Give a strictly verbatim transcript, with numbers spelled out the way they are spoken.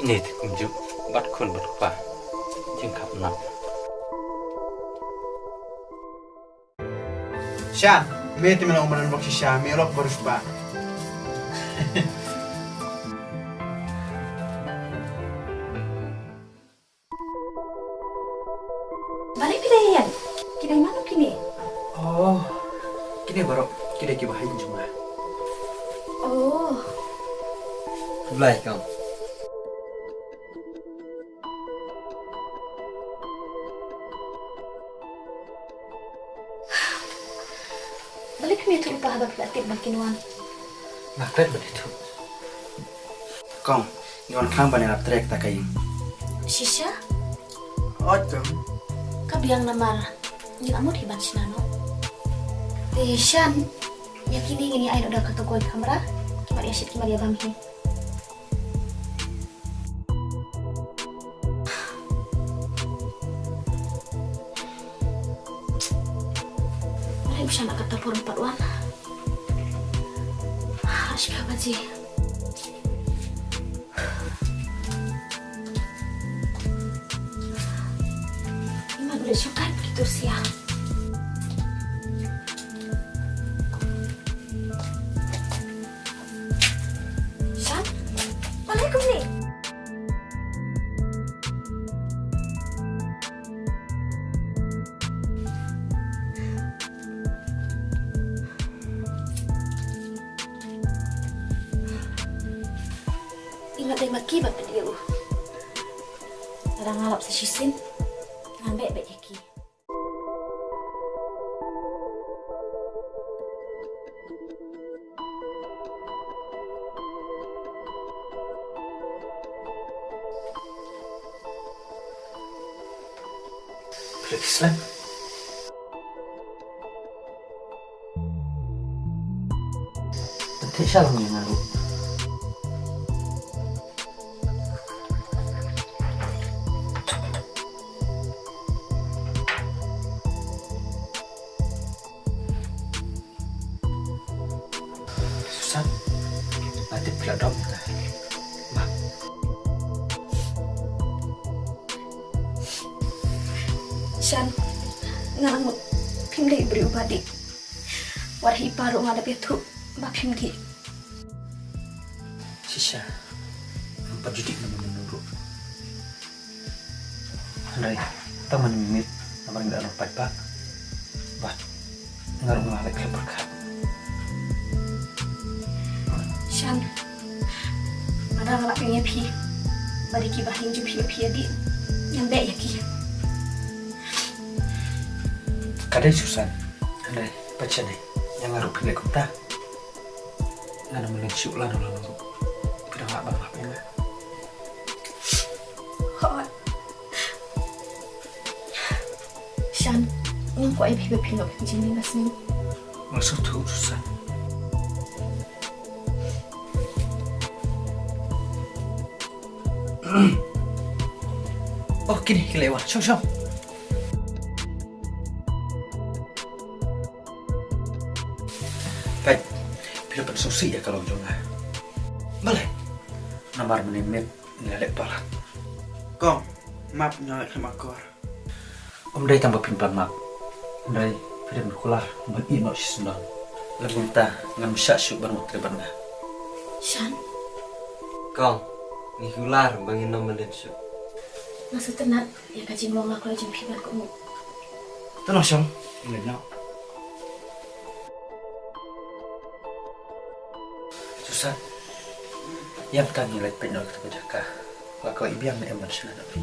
Dei te kumjuh bad khun bad kpa. Jingkhap nam. Shan, me te me long u madan bok shisha, me lok baruh spa. Balei phi dei ïa ki dei mano kine? Oh, kine baroh ki dei ki bahaïing jong nga. Oh. Blai kong. Balei phim ïathuh lypa haba phi la tip ba kin wan? Nga klet ban ïathuh. Kong, ngi wan khnang ban ïarap trei ïa kata ka ïing. Shisha? Ot kong. Ka biang namar ngin amut hi ban shna noh. Te Shan, ïa kine ngin ïa ai noh da kato kawei ka kamra. Ki mat ïa shit ki mat ïa bam hi. Balei u Shan la kata por em pat wan? Ash ka baje. Ima dule shokai pulitusia. Shan, balei kumne? Ima dei ma ki ba pynïoh. Lada nga lap sa shisien ngan beh beh ïa ki. Phi la slem. Pynthikna sha lang ïa nga ruh. Susan, nga tip phi la dom ïa nga. Map. Shan, nga la mut phim dei u briew uba dih. Wat hi i pa ruh nga la ïathuh ba phim dih. Shisha, ngam pat ju dih na mynno mynno ruh. Hynrei tang mynmiet namar ngi la long paidbah. Bad nga ruh nga la khlem pyrkhat. Shan, lada nga la pynïap ïa phi, ba dei ki bahaïing jong phi ba phi ïa dih, ngan beh ïa ki. Ka dei Susan, hynrei pat shane ïa nga ruh phi leh kumta. Ngan ym leh shuh lano lano ruh. Phi dang lah ban map ïa nga? Hooid. Shan, ngam kwah ïa phi ba phin long ka jingmih basniew. Nga sngewthuh Susan. Oh, kine ki la wan. Shong, shong. Peit, phi la pynsngewsih ïa ka lok jong nga. Balei? Namar mynne miet ngi la leh palat. Kong, map, nga la khlem akor. Ym dei tang ba phin pan map. Hynrei phi dei ban kular ban ïeh noh shisyndon. Lymne mynta ngam shah shuh ban wan trei bad nga. Shan. Kong, ngi kular ba ngin ym mlien shuh. Nga sngewtynnat ïa ka jinglong la kloi jong phi bad ka Mut. To noh shong, ngin leit noh. Susan, ïa mynta ngi leit peit noh ïa kata ka jaka. La kloi biang ne em ban shna na phi.